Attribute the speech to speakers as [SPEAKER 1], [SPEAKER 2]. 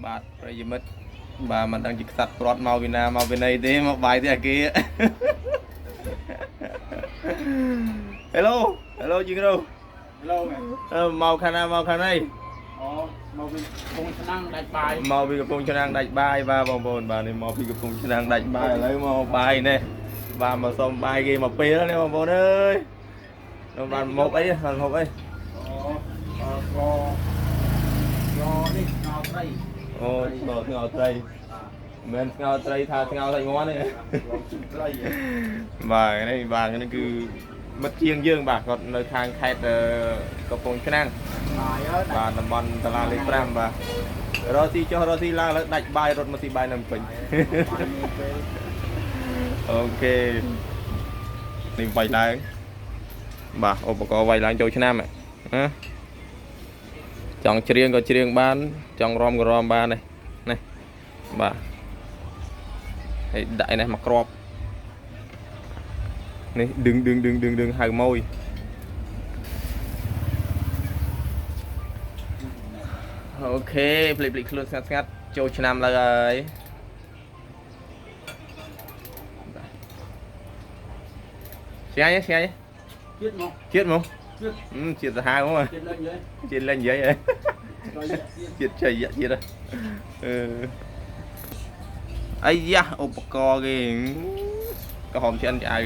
[SPEAKER 1] បាទប្រិយមិត្តបាទមិនដឹងជាខ្សាត់ព្រាត់មកពីណាមកពីណីទេមកបាយទេអាគេ Hello Hello ជីងរោ
[SPEAKER 2] ឡូ
[SPEAKER 1] អឺមកខាងណាមកខាងណី
[SPEAKER 2] អូមកវិញកំពង់ឆ្នាំងដាច់បាយ
[SPEAKER 1] មកពីកំពង់ឆ្នាំងដាច់បាយបាទបងប្អូនបាទនេះមកពីកំពង់ឆ្នាំងដាច់បាយឥឡូវមកបាយនេះបាទមកសុំបាយគេមកពេលនេះបងប្អូនអើយបានមកអីបានមកអី
[SPEAKER 2] អូអកកនេះស្ងោត្រី
[SPEAKER 1] អូស្ងោស្ងោត្រីមិនស្ងោត្រីថាស្ងោសាច់មាន់ទេ
[SPEAKER 2] ត្រី
[SPEAKER 1] បាទនេះបាទនេះគឺមិត្តជាងយើងបាទគាត់នៅខាងខេត្តកំពង់ឆ្នាំង
[SPEAKER 2] បាយហើយ
[SPEAKER 1] បាទតំបន់សាលាលេខ5បាទរកស៊ីចុះរកស៊ីឡើងឥឡូវដាច់បាយរត់មកស៊ីបាយនៅពេញ
[SPEAKER 2] ពេល
[SPEAKER 1] OK នេះវាយឡើងបាទឧបករណ៍វាយឡើងចូលឆ្នាំណាចង់ច្រៀងក៏ច្រៀងបាន ចង់រាំក៏រាំបានដែរនេះបាទហើយដាក់ឯនេះមកក្របនេះดึងดึងดึងดึងดึងហៅម៉ួយ OK ភ្លេចភ្លេចខ្លួនស្ងាត់ស្ងាត់ចូលឆ្នាំឡើយហើយឆ្ងាញ់ទេឆ្ងាញ់ទេ
[SPEAKER 2] ជាតិមក
[SPEAKER 1] ជាតិហ្មង
[SPEAKER 2] ជាតិ
[SPEAKER 1] អឺជាតិសាហាវហ្មង
[SPEAKER 2] ជាតិលេងយេ
[SPEAKER 1] ជាតិលេងនិយាយហ៎
[SPEAKER 2] ត្រីជាតិ
[SPEAKER 1] ជាតិជ័យជាតិហ៎អឺអាយ៉ាឧបករណ៍គេក្រហមឆ្អិនឆ្អៅ